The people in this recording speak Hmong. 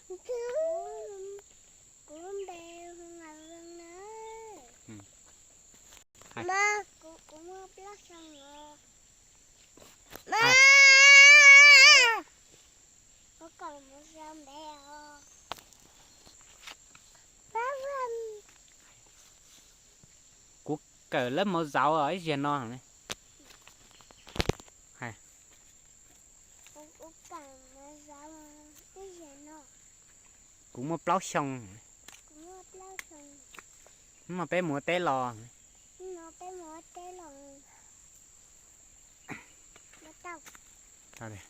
Kuv, kuv lub npe hu Mas Zoo na. Hais. Mas kuv, kuv muaj plaub xyoo os. Mas kuv kom mus sau npe os. Plaub xyoo. Kuv kawm lab mauv zauv ib zaug no. Hais. Kuv, kuv kawm mauv zauv ib zaug no. Kuv muaj plaub xyoo. Kuv muaj plaub xyoo. Hnub no peb mus ua teb los. Hnub no peb mus ua teb los. Ua tau. Tau li.